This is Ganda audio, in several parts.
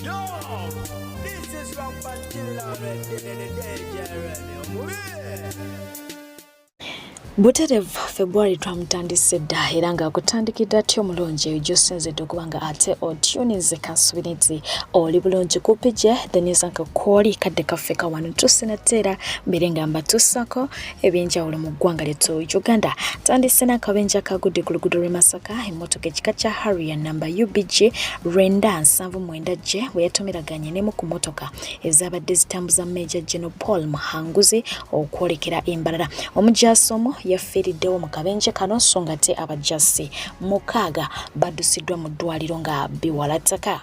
Yo, this is Rampant Killer DJ Remy. Buterevu February twamutandise dda era ng'akutandikidde atya omulungi eyo gy'osinzidde okuba nga ate otuninze. Kansubire nti oli bulungi ku PJ The News Anchor kwoli kadde kaffe ka wano tusinate era mbere nga mbatuusako ebyenjawulo mu ggwanga lyattu Uganda. Tandise n'akabenje akagudde ku luguudo lw'e Masaka, emmotoka ekika kya Harrier namba UBG 979 J bwe yatomeraganye n'emu ku mmotoka ezabadde zitambuza Major General Paul Muhanguzi okwolekera Embalala. Omujaasi omu yafiiriddewo mu kabenje kano, so nga ate abajaasi 6 baddusiddwa mu ddwaliro nga biwalattaka.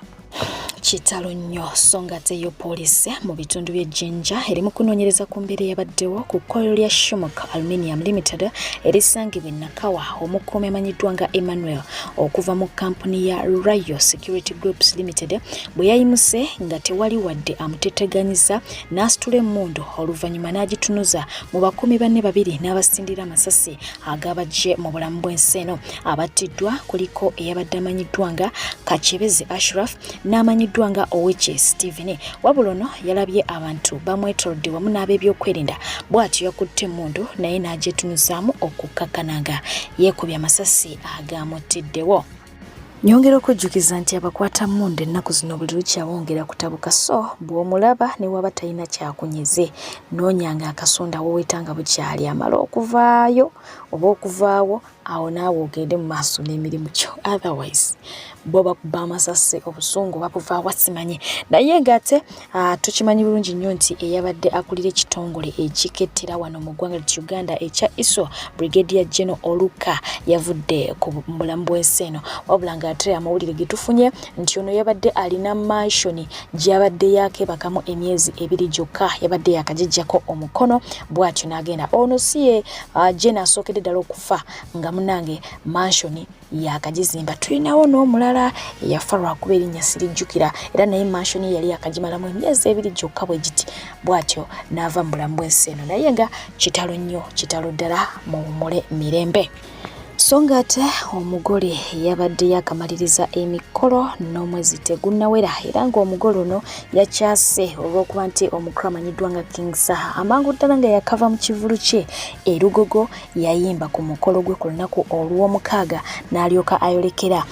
Kitalo nnyo. So nga ate yo poliisi mu bitundu by'Ejjinja eri mu kunoonyereza ku mbeera eyabaddewo ku kkolero lya Shumuk Aluminium Limited erisangibwa e Nakawa, omukuumi amanyiddwa nga Emmanuel okuva mu kampuni ya Rayo Security Groups Limited bwe yayimuse nga tewali wadde amuteteganyiza n'asitula emmundu, oluvannyuma n'agitunuza mu bakuumi banne babiri n'abasindira amasasi agabajje mu bulamu bw'ensi eno. Abattiddwa kuliko eyabadde amanyiddwa nga Kakyebezi Ashraf n'amanyiddwa nga Oweche Stephen, wabula ono yalabye abantu bamwetolodde wamu n'ab'ebyokwerinda, bw'atyo yakutte emmundu naye n'agyetunuzaamu okukkakkana nga yeekubye amasasi agamuttiddewo. Nyongera okujjukiza nti abakwata mmundu ennaku zino buli lukya bongera kutabuka, so bw'omulaba ne waba talina kyakunyeze, noonyanga akasonda wooweta nga bukyali, amale okuvaayo oba okuvaawo, awo naawe ogende mu maaso n'emirimu gyo. Otherwise bo bakuba amasasi, obusungu babuvaawa simanyi. Naye ng'ate tukimanyi bulungi nnyo nti eyabadde akulira ekitongole ekikettera wano mu ggwanga lyattu Uganda ekya ISO, Brigadier General Oluka, yavudde ku bulamu bw'ensi eno, wabula ng'ate amawulire ge tufunye nti ono yabadde alina mansion gy'abadde yakeebakamu emyezi 2 gyokka, yabadde yakagijjako omukono, bw'atyo n'agenda. Ono si ye General asookedde ddala okufa nga munange mansion yakagizimba. Tulinawo n'omulala eyafa, lwakuba erinnya sirijjukira, era naye mansion ye yali yakagimalamu emyezi 2 gyokka bwe giti, bw'atyo n'ava mu bulamu bw'ensi eno. Naye nga kitalo nnyo, kitalo ddala, muwummule mirembe. So nga ate omugole yabadde yakamaliriza emikolo n'omwezi tegunnawera, era ng'omugole ono yakyase olw'okuba nti omukulu amanyiddwa nga King Saha amangu ddala nga yakava mu kivulu kye erugogo yayimba ku mukolo gwe ku lunaku olw'omukaaga, n'alyoka ayolekera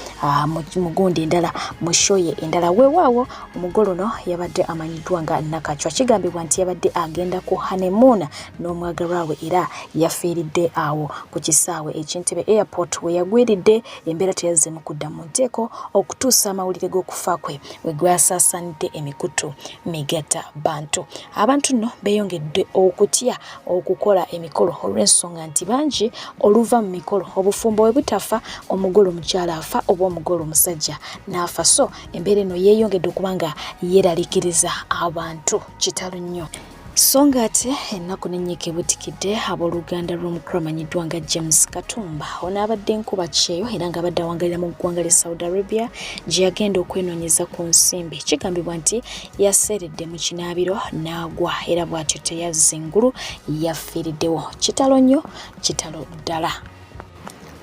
mu gundi endala, mu show ye endala. Weewaawo omugole ono yabadde amanyiddwa nga Nakacwa. Kigambibwa nti yabadde agenda ku honeymoon n'omwagalwa we, era yafiiridde awo ku kisaawe eky'Entebe Airport we yagwiridde. Embeera teyazzeemu kudda mu nteeko okutuusa amawulire g'okufa kwe we gwasaasaanidde emikutu migatta bantu. Abantu nno beeyongedde okutya okukola emikolo olw'ensonga nti bangi oluva mu mikolo, obufumbo bwe butafa, omugole omukyala afa oba omugole omusajja n'afa. So embeera eno yeeyongedde okuba nga yeeraliikiriza abantu. Kitalo nnyo. So nga ate ennaku n'ennyika ebutikidde abooluganda lw'omukulu amanyiddwa nga James Katumba. Ono abadde nkuba kyeyo era ng'abadde awangalira mu ggwanga lya Saudi Arabia gye yagenda okwenoonyeza ku nsimbi. Kigambibwa nti yaseeredde mu kinaabiro n'agwa, era bw'atyo teyazza engulu, yafiiriddewo. Kitalo nnyo, kitalo ddala.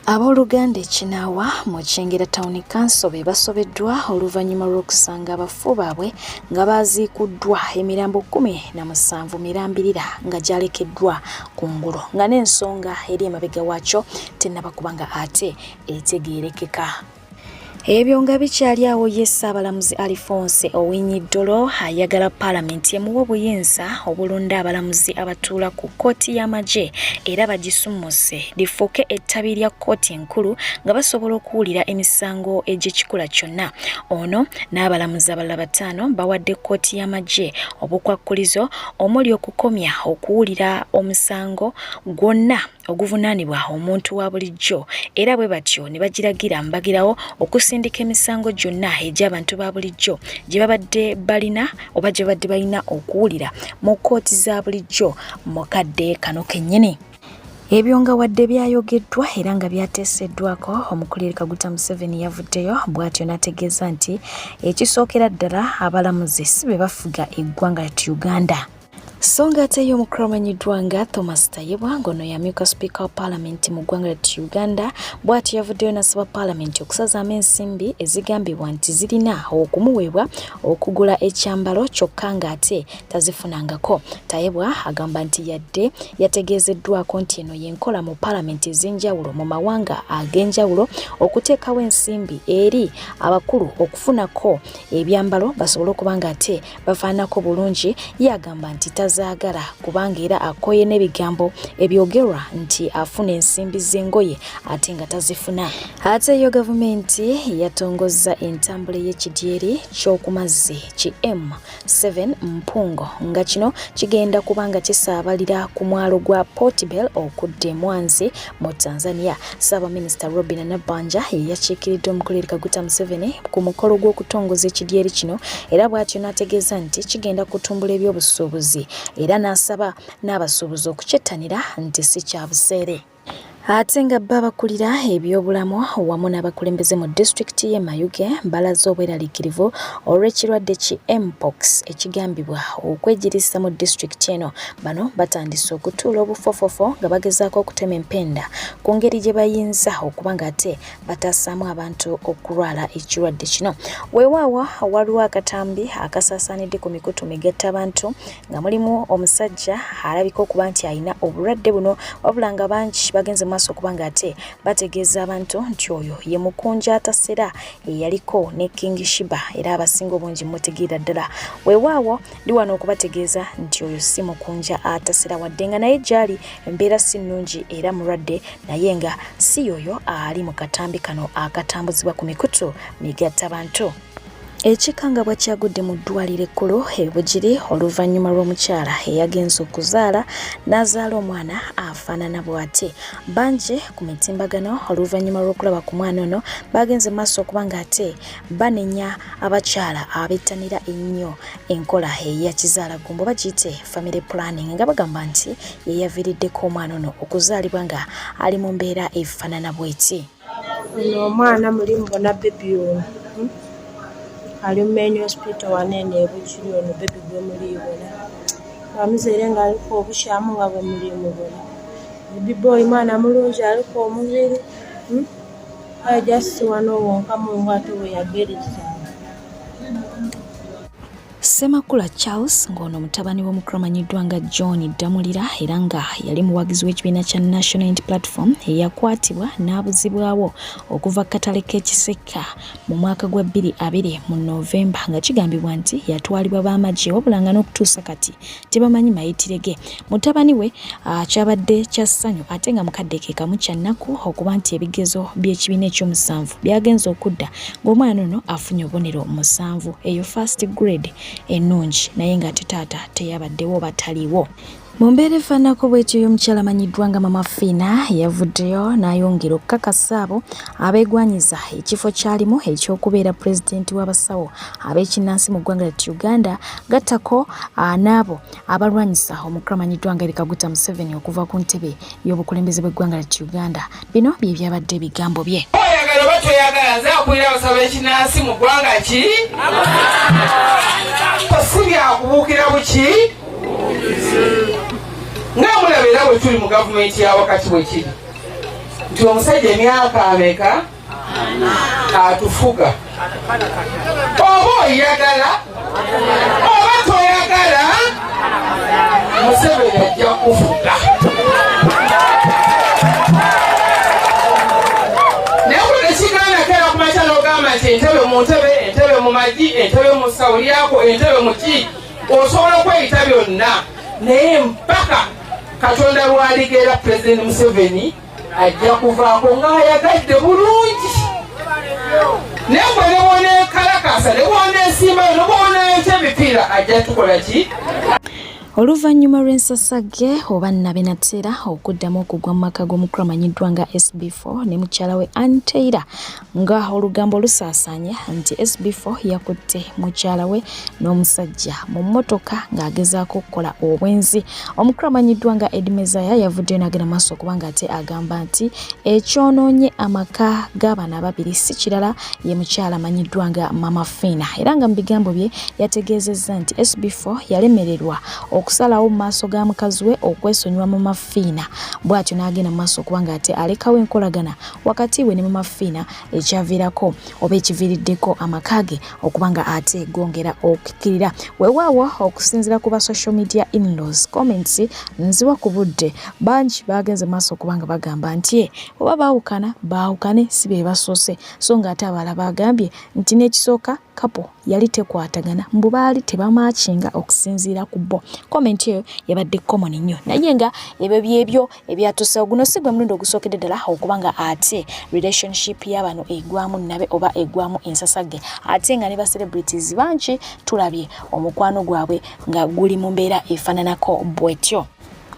Abooluganda Ekinaawa mu Kyengera Town Council be basobeddwa oluvannyuma lw'okusanga abafu baabwe nga baaziikuddwa, emirambo 17 mirambirira nga gyalekeddwa ku ngulu, nga n'ensonga eri emabega waakyo tennaba kuba nga ate etegeerekeka. Ebyo nga bikyali awo, ye Ssaabalamuzi Alfonse Owiny-Dollo ayagala Paalamenti emuwa obuyinza obulonda abalamuzi abatuula ku kkooti y'amagye era bagisummuse lifuuke ettabi lya kkooti enkulu nga basobola okuwulira emisango egy'ekikula kyonna. Ono n'abalamuzi abalala bataano bawadde kkooti y'amagye obukwakkulizo omuli okukomya okuwulira omusango gwonna oguvunaanibwa omuntu wa bulijjo, era bwe batyo ne bagiragira mbagirawo okusindika emisango gyonna egy'abantu ba bulijjo gye babadde balina oba gye babadde balina okuwulira mu kkooti za bulijjo mu kadde kano kennyini. Ebyo nga wadde byayogeddwa era nga byateeseddwako, omukulu Yoweri Kaguta Museveni yavuddeyo bw'atyo n'ategeeza nti ekisookera ddala abalamuzi si be bafuga eggwanga lyattu Uganda. So nga ate ye omukulu amanyiddwa nga Thomas Tayebwa ng'ono yamyuka sipiika wa paalamenti mu ggwanga lyattu Uganda bw'atyo yavuddeyo n'asaba paalamenti okusazaamu ensimbi ezigambibwa nti zirina okumuweebwa okugula ekyambalo kyokka ng'ate tazifunangako. Tayebwa agamba nti yadde yategeezeddwako nti eno y'enkola mu paalamenti ez'enjawulo mu mawanga ag'enjawulo okuteekawo ensimbi eri abakulu okufunako ebyambalo basobole okuba ng'ate bafaanako bulungi ye agamba nti tazaagala kubanga era akooye n'ebigambo ebyogerwa nti afuna ensimbi z'engoye ate nga tazifuna. Ate yo gavumenti yatongozza entambula ey'ekidyeri ky'oku mazzi ki M7 Mpungo nga kino kigenda kuba nga kisaabalira ku mwalo gwa Portbell okudda e Mwanzi mu Tanzania. Ssaabaminisita Robinah Nabbanja ye yakiikiridde omukulu Yoweri Kaguta Museveni ku mukolo gw'okutongoza ekidyeri kino era bw'atyo n'ategeeza nti kigenda kutumbula ebyobusuubuzi era n'asaba n'abasuubuzi okukyettanira nti si kya buseere. Ate nga bo abakulira ebyobulamu wamu n'abakulembeze mu disitulikiti y'e Mayuge balaze obweraliikirivu olw'ekirwadde ki Mpox ekigambibwa okwegiriisa mu disitulikiti eno. Bano batandise okutuula obufofofo nga bagezaako okutema empenda ku ngeri gye bayinza okuba ng'ate bataasaamu abantu okulwala ekirwadde kino. Weewaawo waliwo akatambi akasaasaanidde ku mikutu migattabantu nga mulimu omusajja alabika okuba nti alina obulwadde buno wabula nga bangi bagenze maaso okuba nga ate bategeeza abantu nti oyo ye mukunja atasera eyaliko ne King Shiba era abasinga obungi mutegeera ddala. Weewaawo ndi wano okubategeeza nti oyo si mukunja atasera wadde nga naye gyali embeera si nnungi era mulwadde naye nga si yoyo ali mu katambi kano akatambuzibwa ku mikutu migattabantu. Ekikangabwa kyagudde mu ddwaliro ekkulu e Bugiri oluvannyuma lw'omukyala eyagenze okuzaala n'azaala omwana afaanana bw'ati. Bangi ku mitimbagano oluvannyuma lw'okulaba ku mwana ono bagenze maaso okuba ng'ate banenya abakyala abettanira ennyo enkola eya kizaalaggumba oba giyite family planning nga bagamba nti yeyaviiriddeko omwana ono okuzaalibwa nga ali mu mbeera efaanana bweti. Ono omwana muli mubona bbebi ono ali mu main hospital wano eno e Bugiri ono bbebi gwe muli bona. Bamuzaire nga aliku obukyamu nga bwe muli mubona. Bbebi boyi mwana mulungi aliku omubiri aye just wano wonka Mungu ate weyagereza. Ssemakula Charles ng'ono mutabani w'omukulu amanyiddwa nga John Ddamulira era nga yali muwagizi w'ekibiina kya National Unity Platform eyakwatibwa n'abuzibwawo okuva ku katale k'e Kisekka mu mwaka gwa 2020 mu November nga kigambibwa nti yatwalibwa b'amagye wabula nga n'okutuusa kati tebamanyi mayitire ge. Mutabani we kyabadde kya ssanyu ate nga mukadde ke kamu kya nnaku okuba nti ebigezo by'ekibiina ekyomusanvu byagenze okudda ng'omwana ono afunye obubonero musanvu eyo first grade ennungi naye ng'ate taata teyabaddewo oba taliiwo. Mu mbeera efaananako bwetyo y'omukyala amanyiddwa nga Mama Fiina yavuddeyo n'ayongera okukakasa abo abeegwanyiza ekifo ky'alimu eky'okubeera pulezidenti w'abasawo ab'ekinnansi mu ggwanga lyattu Uganda gattako n'abo abalwanyisa omukulu amanyiddwa nga Yoweri Kaguta Museveni okuva ku ntebe y'obukulembeze bw'eggwanga lyattu Uganda. Bino bye byabadde ebigambo bye. Oyagala oba toyagala, nze akulira abasaba ekinansi mu ggwanga ki si byakubuukira buki nga mulaba era bwe tuli mu gavumenti ya wakati bwe kiri nti omusajja emyaka ameka atufuga oba oyagala oba toyagala Museveni ajja kufuga naye bwe nekigaana kera kumakya n'ogamba nti entebe mu ntebe entebe mu magi entebe mu ssawo lyako entebe mu ki osobola okweyita byonna naye mpaka Katonda lwaligera Pulezidenti Museveni ajja kuvaako ng'ayagadde bulungi naye gwe ne bwoneekalakasa ne bwoneesimbayo ne bwoneekya emipiira ajja tukola ki? Oluvannyuma lw'ensasagge oba Nnabenateera okuddamu okugwa mu maka g'omukulu amanyiddwa nga SB4 ne mukyala we Ann Taylor nga olugambo lusaasaanye nti SB4 yakutte mukyala we n'omusajja mu mmotoka ng'agezaako okukola obwenzi. Omukulu amanyiddwa nga Eddie Mezaya yavuddeyo n'agenda maaso okuba ng'ate agamba nti ekyonoonye amaka g'abano ababiri si kirala ye mukyala amanyiddwa nga Mama Fiina era nga mu bigambo bye yategeezezza nti SB4 yalemererwa okusalawo mu maaso ga mukazi we okwesonyiwa Mama Fiina, bw'atyo n'agenda mu maaso okuba ng'ate alekawo enkolagana wakati we ne Mama Fiina, ekyaviirako oba ekiviiriddeko amaka ge okuba nga ate gongera okukkirira. Weewaawo okusinziira ku ba social media in-laws, comments nziwa ku budde, bangi bagenze maaso okuba nga bagamba nti oba baawukana baawukane, si be basoose, so ng'ate abalala bagambye nti n'ekisooka couple yali tekwatagana, mbu baali tebamakinga okusinziira ku bo. Comment eyo yabadde common nnyo, naye nga ebyo byebyo ebyatuusewo. Guno si gwe mulundi ogusookedde ddala okuba nga ate relationship y'abano egwamu nabe oba egwamu ensasagge, ate nga ne ba celebrities bangi tulabye omukwano gwabwe nga guli mu mbeera efaananako bwetyo.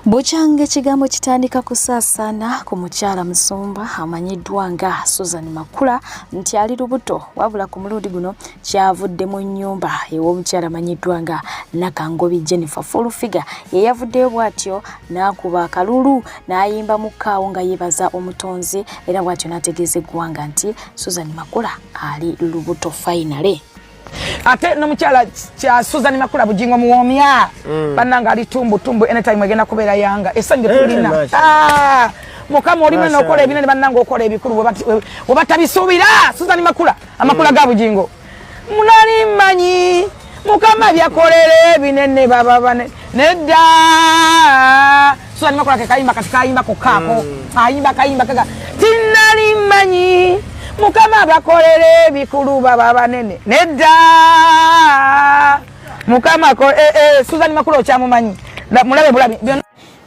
Bukyanga ekigambo kitandika kusaasaana ku mukyala musumba amanyiddwa nga Susan Makula nti ali lubuto, wabula ku mulundi guno kyavudde mu nnyumba ew'omukyala amanyiddwa nga Nakangobi Jennifer. Full Figure ye yavuddeyo bw'atyo n'akuba akalulu n'ayimba mu kkaawo nga yeebaza omutonzi, era bw'atyo n'ategeeza eggwanga nti Susan Makula ali lubuto finally. Ate n'omukyala kya Susan Makula Bujingo muwoomya, bannanga ali tumbu tumbu, anytime egenda kubeera yanga essanyu Eh, tulina. masha. Ah, Mukama olimu Masha. n'okola ebinene, bannanga okola ebikulu we batabisuubira. Susan Makula, amakula ga Bujingo, munali mmanyi Mukama byakolera ebinene baba bane nedda. Susan Makula ke kayimba kati kayimba kokaako, ayimba kayimba kaga tinali mmanyi Mukama bakolera ebikulu baba banene nedda. Mukama ko eh, eh, Susan Makula okyamumanyi. Mulabe bulabi byonna.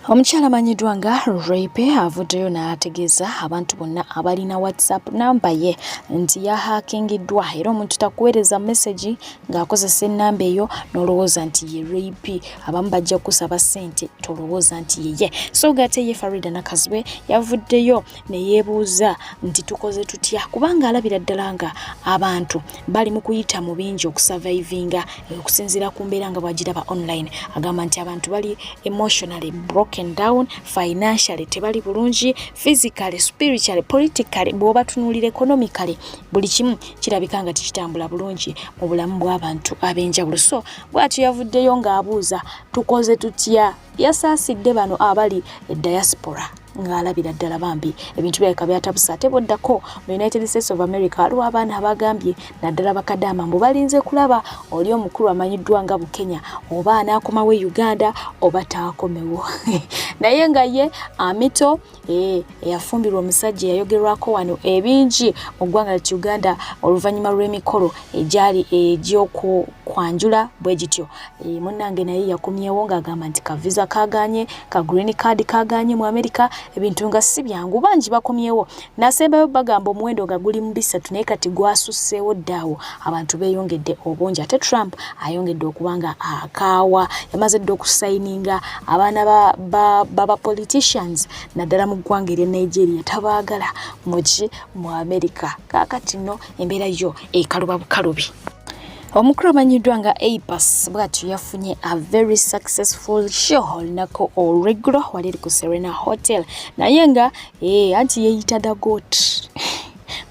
Omukyala amanyiddwa nga Rape avuddeyo n'ategeeza abantu bonna abalina WhatsApp namba ye nti yahakingiddwa, era omuntu takuweereza message ng'akozesa ennamba eyo n'olowooza nti ye Rape. Abamu bajja kukusaba ssente, tolowooza nti yeye. So ng'ate ye Farida Nakazibwe yavuddeyo ne yeebuuza nti tukoze tutya, kubanga alabira ddala nga abantu bali mu kuyita mu bingi okusurvivinga okusinziira ku mbeera nga bw'agiraba online. Agamba nti abantu bali emotionally broken down, financially tebali bulungi, physically, spiritually, politically, bw'obatunuulira economically, buli kimu kirabika nga tekitambula bulungi mu bulamu bw'abantu ab'enjawulo. So bw'atyo yavuddeyo ng'abuuza tukoze tutya. Yasaasidde bano abali e diaspora ng'alabira ddala bambi ebintu byaleka byatabuse. Ate boddako mu United States of America, waliwo abaana abagambye naddala bakadaama mbu balinze kulaba oli omukulu amanyiddwa nga Bukenya oba anaakomawo e Uganda oba taakomewo, naye nga ye Amito eyafumbirwa omusajja eyayogerwako wano ebingi mu ggwanga lya Uganda oluvannyuma lw'emikolo egyali egy'okwanjula bwe gityo, munnange naye yakomyewo ng'agamba nti ka visa kaganye, ka green card kaganye mu America, ebintu nga si byangu. Bangi bakomyewo, nasembayo bagamba omuwendo nga guli mu 300, naye kati gwasusseewo ddaawo, abantu beeyongedde obungi. Ate Trump ayongedde okuba nga akaawa, yamaze dda okusayininga abaana baba politicians naddala mu ggwanga erya Nigeria, tabaagala muki mu America. Kaakati nno embeera yo ekaluba bukalubi. Omukulu amanyiddwa nga Apass bw'atyo yafunye a very successful show olunaku olweggulo wali eri ku Serena Hotel, naye nga anti yeeyita the GOAT,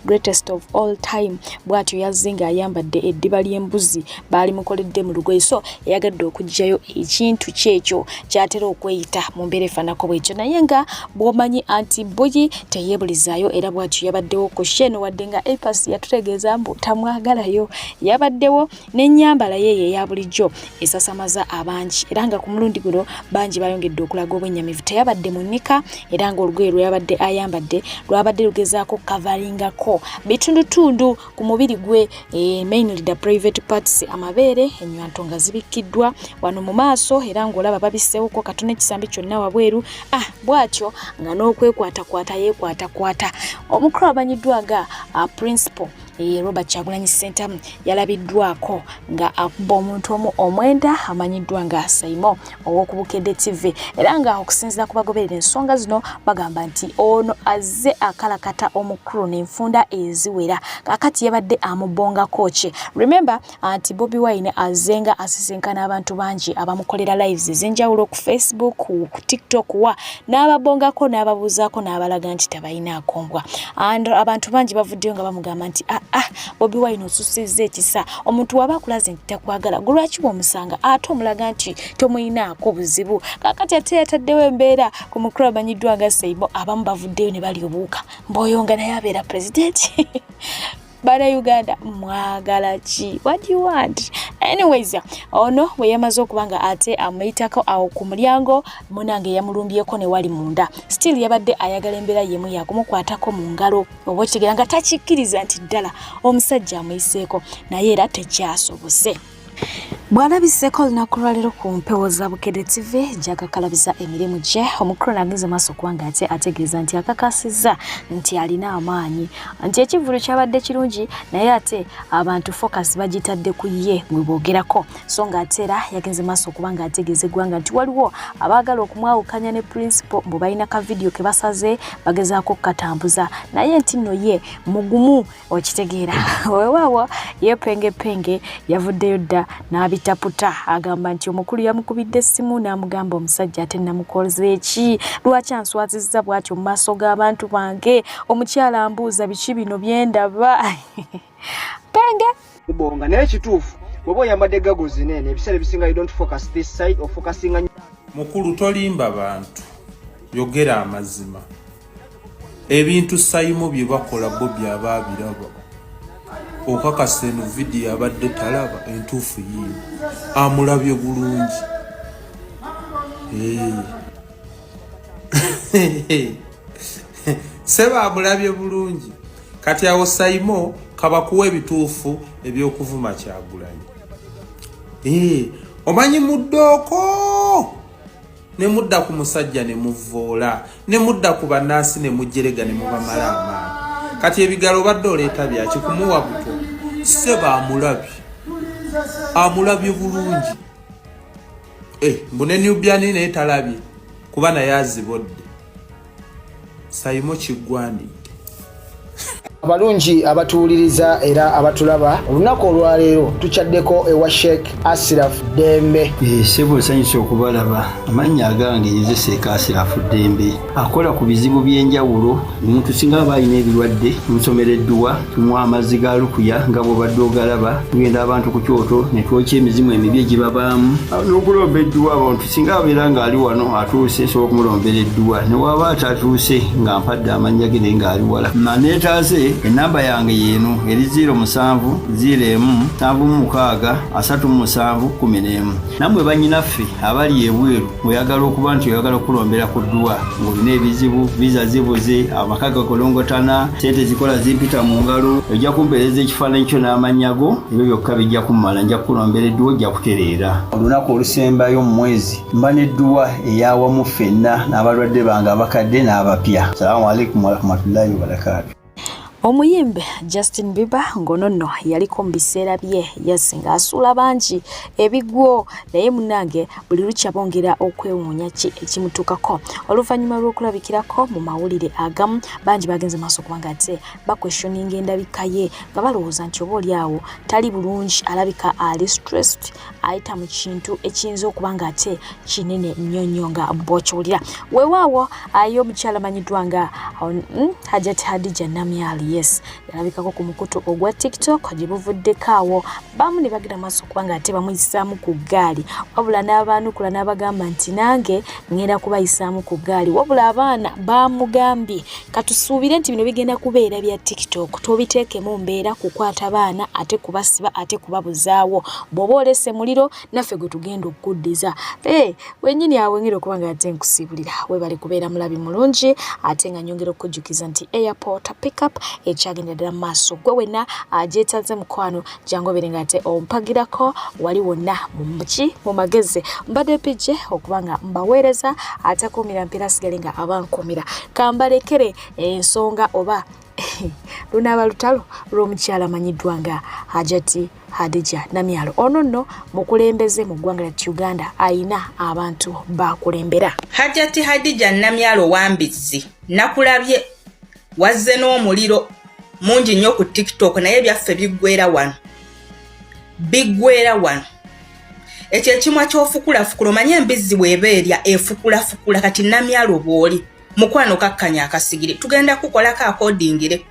greatest of all time. Bw'atyo yazze ng'ayambadde eddiba ly'embuzi baali mukoledde mu lugoye, so yayagadde okuggyayo ekintu kyekyo kyatera okweyita mu mbeera efaanako bwekyo, naye nga bw'omanyi anti Buyi teyeebulizaayo, era bw'atyo yabaddewo ku show eno wadde nga Apass yatutegeeza mbu tamwagalayo. Yabaddewo n'ennyambala ye eya bulijjo esasamaza abangi, era nga ku mulundi guno bangi bayongedde okulaga obwennyamivu. Teyabadde mu nnika, era ng'olugoye lwe yabadde ayambadde lwabadde lugezaako kavaringako bitundutundu ku mubiri gwe, mainly the private parts, amabeere, ennywanto nga zibikkiddwa wano mu maaso, era ng'olaba babissewoko katono ekisambi kyonna wabweru. Ah, bw'atyo nga n'okwekwatakwata yeekwatakwata. Omukulu amanyiddwa nga Principal Robert Kyagulanyi Ssentamu yalabiddwako nga akuba omuntu omu omwenda amanyiddwa nga Saimo ow'okubukedde TV, era nga okusinziira ku bagoberera ensonga zino bagamba nti ono azze akalakata omukulu n'enfunda eziwera, kaakati yabadde amubongako ki. Remember nti Bobi Wine azze nga asisinkana abantu bangi abamukolera lives ez'enjawulo ku Facebook, ku TikTok, wa n'ababongako n'ababuuzaako n'abalaga nti tabalinaako mbwa, and abantu bangi bavuddeyo nga bamugamba nti aa. Ah, Bobi Wine osusizza ekisa. Omuntu waba akulaze nti takwagala, gwe lwaki bw'omusanga ate omulaga nti tomuyinaako buzibu? Kaakati ate yataddewo embeera ku mukulu amanyiddwa nga Seimo, abamu bavuddeyo ne balya obuwuka mboyo nga naye abeera pulezidenti. Bannayuganda mwagala ki? What do you want? Anyways, ono bwe yamaze okuba nga ate amuyitako awo ku mulyango, munange yamulumbyeko ne wali munda. Still yabadde ayagala embeera yemu yakumukwatako mu ngalo oba okitegera nga takikkiriza nti ddala omusajja amuyiseeko, naye era tekyasobose. Bw'alabiseeko olunaku lwaleero ku mpewo za Bukedde TV gy'akakalabiza emirimu gye, omukulu agenze maaso okuba nga ate ategeeza nti akakasizza nti alina amaanyi, nti ekivvulu kyabadde kirungi naye ate abantu focus bagitadde ku ye gwe boogerako, so nga ate era yagenze maaso okuba nga ategeeza eggwanga nti waliwo abaagala okumwawukanya ne principal mbu balina ka vidiyo ke basaze bagezaako okukatambuza, naye nti nno ye mugumu. Okitegeera, weewaawo ye Penge yavuddeyo dda n'abitaputa, agamba nti omukulu yamukubidde essimu n'amugamba omusajja ate namukoze ki, lwaki answazizza bw'atyo mu maaso g'abantu bange, omukyala ambuuza biki bino byendaba. Penge kubonga naye kituufu bw'oba oyambadde goggles nene ebiseera ebisinga you don't focus this side, ofocusinga. Mukulu, tolimba bantu, yogera amazima. Ebintu Sayimo bye bakola bo byaba abiraba. Okakasa eno vidiyo abadde talaba? Entuufu yiino, amulabye bulungi. Eh. Seba amulabye bulungi. Kati awo Sayimo kabakuwa ebituufu ebyokuvuma Kyagulanyi. Eh, omanyi muddooko ne mudda ku musajja ne muvvoola, ne mudda ku bannansi ne mujerega ne mubamala amaanyi. Kati ebigalo obadde oleeta byaki kumuwa buto? Seba amulabye, amulabye bulungi. Eh, mbu ne Nubian naye talabye kuba naye azibodde. Sayimo kiggwanidde. Abalungi abatuwuliriza era abatulaba, olunaku olwaleero tukyaddeko ewa Sheikh Asiraf Ddembe. Sebo, nsanyusa okubalaba. Amannya agange nze Sheikh Asirafu Ddembe, akola ku bizibu by'enjawulo. Omuntu singa aba alina ebirwadde, tumusomera edduwa, tumuwa amazzi ga lukuya nga bw'obadde ogalaba. Tugenda abantu ku kyoto ne twokya emizimu emibi egibabaamu n'okulomba edduwa. Abantu singa abeera ng'ali wano atuuse, nsobola okumulombera edduwa, ne waba atatuuse nga mpadde amannya ge naye ng'ali wala naneetaaze. Enamba yange yeeno eri 07 01 76 37 11. Nammwe bannyinaffe abali ebweru, oyagala okuba nti oyagala okulombera ku dduwa ng'olina ebizibu, viza zibuze, amaka gagolongotana, sente zikola zimpita mu ngalo, ojja kumpeereza ekifaananyi kyo n'amannya go, ebyo byokka bijja kummala, nja kukulombera edduwa, ojja kutereera. Olunaku olusembayo mu mwezi mba n'edduwa eyawamu ffenna n'abalwadde bange abakadde n'abapya. Salaamu alaikum warahmatullahi wabarakaatu. Omuyimbi Justin Bieber ng'ono nno yaliko mu biseera bye yes ng'asuula bangi ebigwo, naye munnange buli lukya bongera okwewuunya ki ekimutuukako. Oluvannyuma lw'okulabikirako mu mawulire agamu, bangi bagenze maaso kubanga ate bakwestioninga endabika ye nga balowooza nti oba oli awo tali bulungi, alabika ali stressed, ayita mu kintu ekiyinza okuba nga ate kinene nnyo nnyo nga bw'okiwulira. Weewaawo aye omukyala amanyiddwa nga Hajat Hadija Namyali, yes, yalabikako ku mukutu ogwa TikTok gye buvuddeko awo, bamu ne bagenda maaso okuba nga ate bamuyisaamu ku ggaali, wabula n'abaanukula n'abagamba nti nange ŋŋenda kubayisaamu ku ggaali, wabula abaana baamugambye katusuubire nti bino bigenda kubeera bya TikTok, tobiteekemu mbeera kukwata baana ate kubasiba ate kubabuzaawo, bw'oba olese muliro naffe gwe tugenda okukuddiza. Hey, wenyini awo ngera okuba nga ate nkusiibulira. Webale kubeera mulabi mulungi, ate nga nyongera okukujjukiza nti airport pickup ekyagenda ddala mu maaso. Gwe wenna agyetaaze mukwano, jangu obeere nga ate ompagirako wali wonna muki mu magezi. Mbadde pije okuba nga mbaweereza, atakuumira mpeera asigale nga abankuumira. Kambalekere ensonga oba lunaaba lutalo lw'omukyala amanyiddwa nga Hajati Hadija Namyalo. Ono nno mukulembeze mu ggwanga lya Uganda, ayina abantu bakulembera. Hajati Hadija Namyalo wambizzi, nakulabye wazze n'omuliro mungi nnyo ku TikTok, naye byaffe biggwera wano, biggwera wano. Ekyo ekimwa ky'ofukulafukula, omanye embizzi bw'eba erya efukulafukula. Kati Namyalo bw'oli mukwano, kakkanya akasigiri, tugenda kukolako akodingire.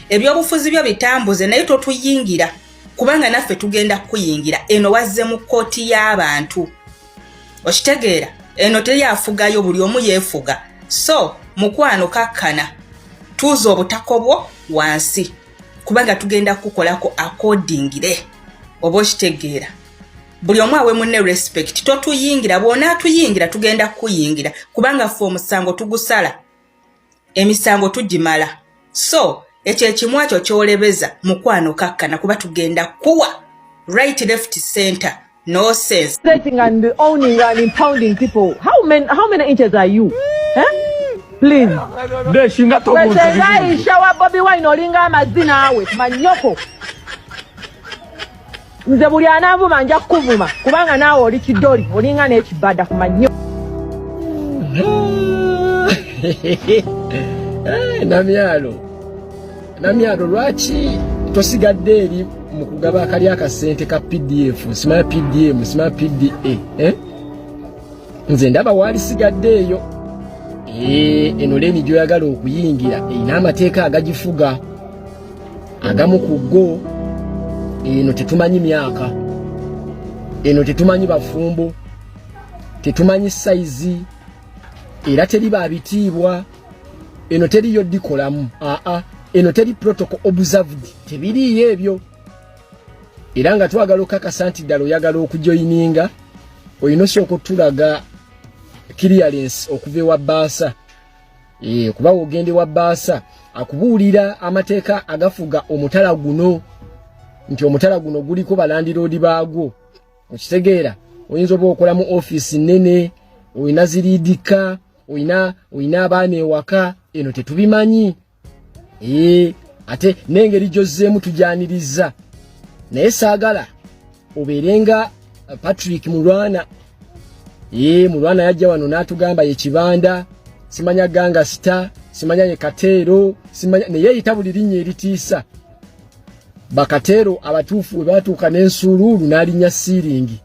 Ebyobufuzi byo bitambuze, naye totuyingira, kubanga naffe tugenda kukuyingira. Eno wazze mu kkooti y'abantu, okitegeera? Eno teri afugayo, buli omu yeefuga. So mukwano, kakkana, tuuza obutako bwo wansi, kubanga tugenda kukukolako accordingly, oba okitegeera? Buli omu awe munne respect. Totuyingira. Bw'onaatuyingira, tugenda kukuyingira, kubanga ffe omusango tugusala, emisango tugimala. So ekyo ekimu ekyo kyolebeza, mukwano, kakkana, kuba tugenda kuwa right, left, center, no sense. Setting and owning and impounding people. How many inches are you? Eh? Please. Deshinga. Gwe Aisha wa Bobi Wine, olinga amazzi naawe manyoko. Nze buli anaavuma nja kukuvuma, kubanga naawe oli kidoli, olinga n'ekibada ku mannyo. Namyalo, Namyalo, lwaki tosigadde eri mu kugaba akali akasente ka PDF, simanya PDM, simanya PDA, eh? Nze ndaba waalisigadde eyo. Eno lane gy'oyagala okuyingira erina amateeka agagifuga. Agamu ku go, eno tetumanyi myaka, eno tetumanyi bafumbo, tetumanyi sayizi, era teri babitiibwa, eno teriyo dikolamu. Aa, eno teri protocol observed, tebiriiyo ebyo. Era nga twagala okakasa nti ddala oyagala okujoyininga, olina osooka otulaga clearance okuva ewa baasa. Kuba wogenda ewa baasa, akubuulira amateeka agafuga omutala guno, nti omutala guno guliko balandiroodi baagwo, okitegeera? Oyinza oba okola mu ofiisi nnene, olina ziriidika, olina abaana ewaka, eno tetubimanyi. Ate n'engeri gy'ozzeemu tujyaniriza, naye saagala obeere nga Patrick Mulwana. Mulwana yajja wano n'atugamba ye Kibanda, simanya gangster, simanya ye Kateero, simanya, naye yeyita buli linnya eritiisa. Bakateero abatuufu bwe batuuka n'ensuuluulu n'alinnya siiringi,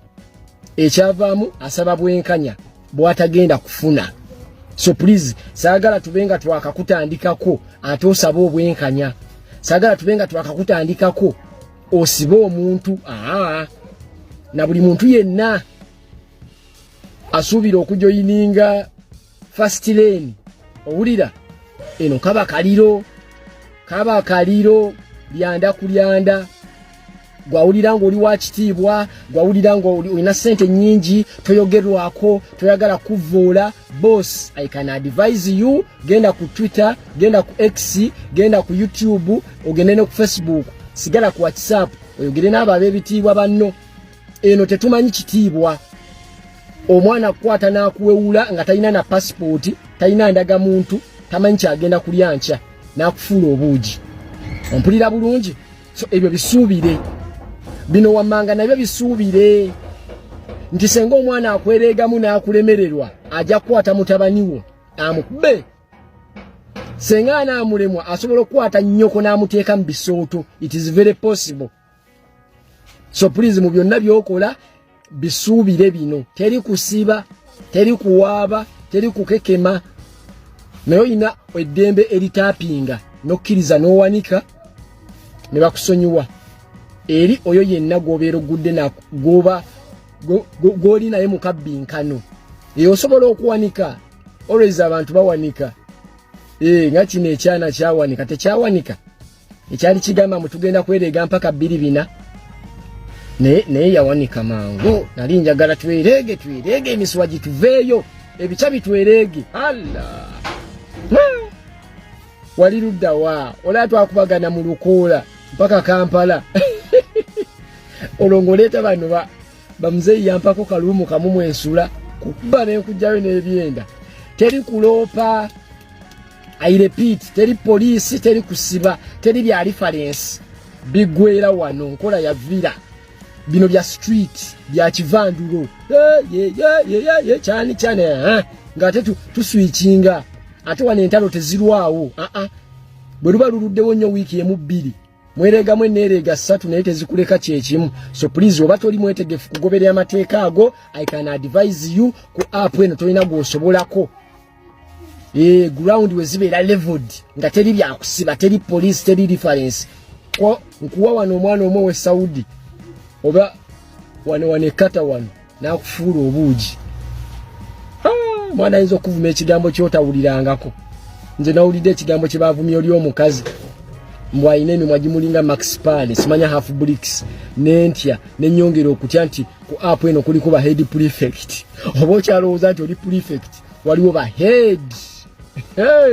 ekyavaamu asaba bwenkanya bw'atagenda kufuna. So please, saagala tube nga twakakutandikako ate osaba obwenkanya, saagala tube nga twakakutandikako osibe omuntu. Aa, na buli muntu yenna asuubira okujoyininga fast lane, owulira, eno kaba kaliro, kaba kaliro, lyanda ku lyanda. Gwawulira ng'oli wa kitiibwa, gwawulira ng'olina ssente nnyingi, toyogerwako, toyagala kuvvoola, boss, I can advise you, genda ku Twitter, genda ku X, genda ku YouTube, ogende ne ku Facebook, sigala ku WhatsApp, oyogere n'abo ab'ebitiibwa banno. Eno tetumanyi kitiibwa. Omwana kukwata n'akuwewula nga talina na pasipooti, talina ndagamuntu, tamanyi kyagenda kulya nkya, n'akufuula obuugi. Ompulira bulungi? So ebyo bisuubire, bino wammanga nabyo bisuubire nti senga omwana akwereegamu n'akulemererwa, ajja kukwata mutabani wo amukube. Senga anaamulemwa, asobola okukwata nnyoko n'amuteeka mu bisooto. It is very possible. So please, mu byonna by'okola bisuubire bino: teri kusiba, teri kuwaaba, teri kukekema, naye olina eddembe eritaapinga n'okkiriza n'owanika ne bakusonyiwa eri oyo yenna gw'obeera ogudde gwoba gw'oli naye mu kabbinkano. Eyo osobola okuwanika. Always abantu bawanika. Nga kino ekyana kyawanika, tekyawanika, ekyali kigamba mbu tugenda kwereega mpaka 24, naye yawanika mangu. Nali njagala twereege, twereege, emisuwa gituveeyo, ebikya bitwereege. Alla, wali luddawa? Olaba twakubagana mu lukoola mpaka Kampala. Olwo ng'oleeta bano bamuzeeyi, yampako kaluumu kamu mwensula kukuba nenkugjayo n'ebyenda. Teri kuloopa, I repeat, teri poliisi, teri kusiba, teri bya reference, bigwera wano. Nkola ya vira, bino bya street, bya kivandulo, kyani kyani, ng'ate tuswikinga. Ate wano entalo tezirwawo. Aa, bwe luba luluddewo nnyo, wiiki emu, 2, mwereegamu eneereega 3, naye tezikuleka kyekimu. So please, oba toli mwetegefu kugoberera amateeka ago, I can advise you, ku app eno tolina gw'osobolako. E, ground we zibeera leveled nga teri byakusiba, teri police, teri reference. Nkuwa wano omwana omwe we Saudi oba wano wano ekata wano n'akufuula obuugi. Ah, mwana ayinza okuvuma ekigambo kyotawulirangako. Nze nawulidde ekigambo kye bavumye oli omukazi mbu alina emimwa gimulinga Max Pan, simanya half bricks, nentya nenyongera okutya nti ku app eno kuliko ba head prefect. Oba okyalowooza nti oli prefect, waliwo ba head. Hey!